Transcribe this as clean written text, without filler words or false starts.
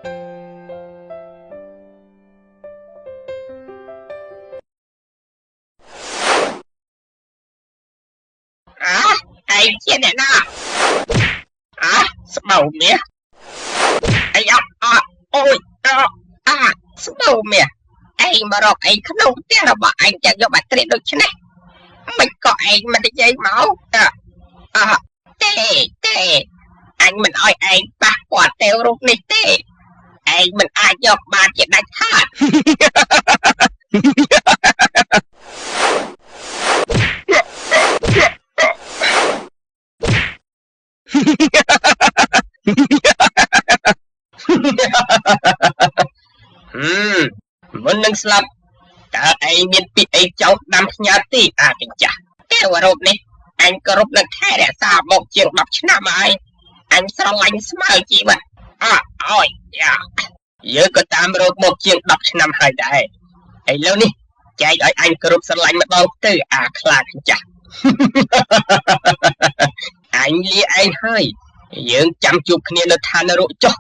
អាឯងជាអ្នកណាអាស្បូវមាសអាយ៉ាអអូយអាស្បូវមាសឯងមករកឯងក្នុងផ្ទះរបស់ឯងទាំងយកបាត្រៀតដូចនេះមិនក៏ឯងមិននិយាយមកអទេទេអញមិនអោយឯងប៉ះពាល់ទេវរូបនេះទេឯងមិនអាចយកបានជាដាច់ខាត មុននឹងស្លាប់តើឯងមានពាក្យអីចង់ដាំផ្ញើទេអាកញ្ចាស់ទេវរូបនេះអញគោរពនឹងថែរក្សាមកជាង10ឆ្នាំហើយអញស្រឡាញ់ស្មើជីវិតអអើយយ៉ាយើងក៏តាមរកមកជាង10ឆ្នាំហើយដែរឥឡូវនេះចែកឲ្យអញគោរពស្រឡាញ់ម្ដងទៅអាខ្លាកញ្ចាស់អញលាឯងហើយយើងចាំជួបគ្នានៅឋាននរកចុះ